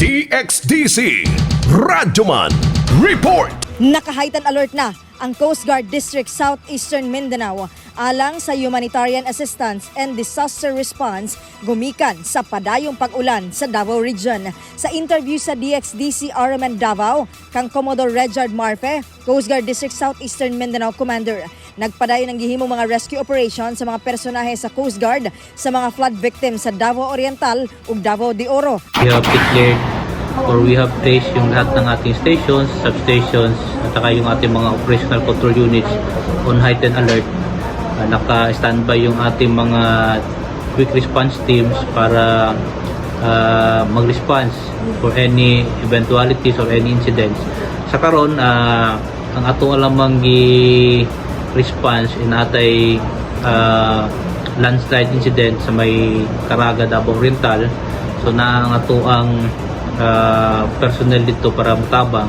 DXDC Radyoman Report. Naka-heightened alert na ang Coast Guard District Southeastern Mindanao alang sa humanitarian assistance and disaster response gumikan sa padayong pag-ulan sa Davao Region. Sa interview sa DXDC RMN Davao, kang Commodore Regard Marfe, Coast Guard District Southeastern Mindanao Commander, nagpadayon ang gihimong mga rescue operation sa mga personahe sa Coast Guard sa mga flood victims sa Davao Oriental ug Davao de Oro. We have declared or we have placed yung lahat ng ating stations, substations, at saka yung ating mga operational control units on heightened alert. Naka-standby yung ating mga quick response teams para mag-response for any eventualities or any incidents. Sa karon, ang ato lamang gi-response in atay landslide incident sa may Caraga, Davao Oriental. So na ang ato ang personnel dito para mutabang.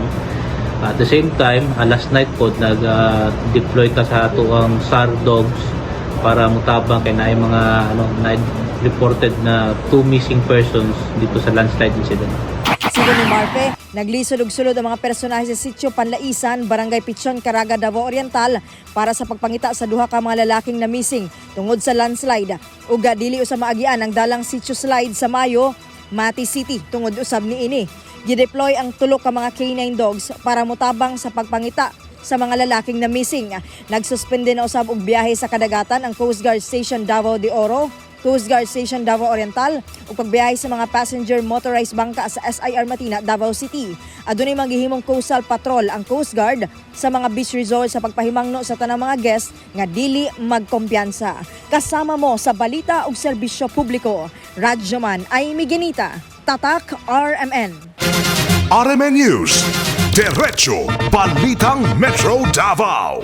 At the same time, last night po nag-deploy ta sa ato ang SAR dogs para mutabang kay naay mga ano na reported na two missing persons dito sa landslide incident. Sigon ni Marfe, naglisod og sulod ang mga personahe sa Sitio Panlaisan, Barangay Pichon, Caraga, Davao Oriental para sa pagpangita sa duha ka mga lalaking na missing tungod sa landslide. Ug dili usab maagian ang dalang Sitio Slide sa Mayo, Mati City tungod usab niini. Gideploy ang tulo ka mga K9 dogs para motabang sa pagpangita sa mga lalaking na missing. Nagsuspende na usab og biyahe sa kadagatan ang Coast Guard Station Davao de Oro, Coast Guard Station Davao Oriental ug pagbiyahe sa mga passenger motorized bangka sa SIR Matina, Davao City. Adunay gihimong coastal patrol ang Coast Guard sa mga beach resort sa pagpahimangno sa tanang mga guests nga dili magkumpiyansa. Kasama mo sa balita ug serbisyo publiko, Radyoman Amy Genita, Tatak RMN. RMN News. Diretso Balitang Metro Davao.